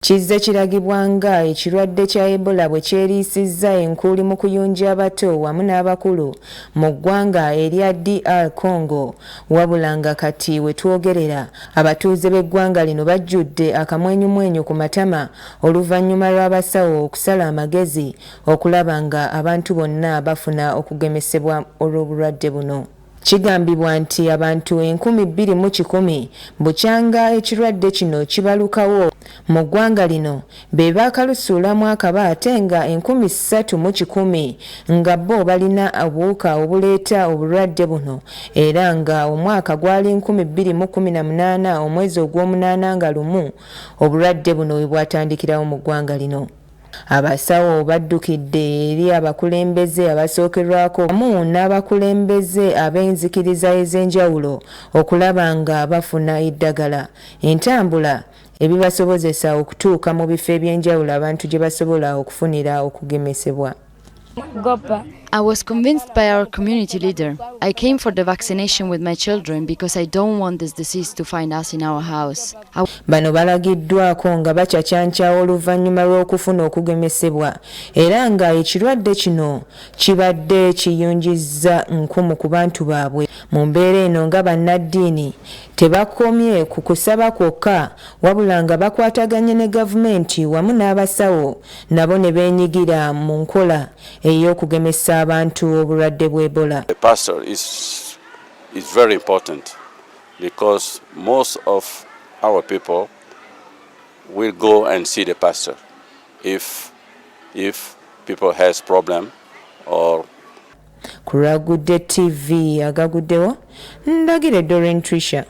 Kizze kiragibwa nga ekirwadde kya Ebola bwe kyeriisizza enkuuli mu kuyunja abato wamu n'abakulu mu ggwanga erya DR Congo wabula nga kati we twogerera abatuuze b'eggwanga lino bajjudde akamwenyumwenyu ku matama oluvannyuma lw'abasawo okusala amagezi okulaba nga abantu bonna bafuna okugemesebwa olw'obulwadde buno. Kigambibwa nti abantu 2100 bukyanga ekirwadde kino kibalukawo mu ggwanga lino be baakalusuulamu akaba ate nga 3100 nga bo balina obuwuka obuleeta obulwadde buno era nga omwaka gwali 2018 omwezi ogw'omunaana nga lumu obulwadde buno we bwatandikirawo mu ggwanga lino. Abasawo baddukidde eri abakulembeze abasookerwako wamu n'abakulembeze ab'enzikiriza ez'enjawulo okulaba nga bafuna eddagala, entambula ebibasobozesa okutuuka mu bifo eby'enjawulo abantu gye basobola okufunira okugemesebwa. I was convinced by our community leader. I came for the vaccination with my children because I don't want this disease to find us in our house. I Bano balagiddwako nga bacacanca oluvannyuma lw'okufuna okugemesebwa era nga ekirwadde kino kibadde kiyunjizza nkumu ku bantu baabwe. Mu mbeera eno nga bannaddiini tebakomye ku kusaba kwokka wabula nga bakwataganye ne gavumenti wamu n'abasawo nabo ne beenyigira mu nkola ey'okugemesa abantu obulwadde bw'Ebola. The pastor is very important because most of our people will go and see the pastor if people has problem or Ku lwa Gudde TV agaguddewo, Ndagire Doreen Trisha.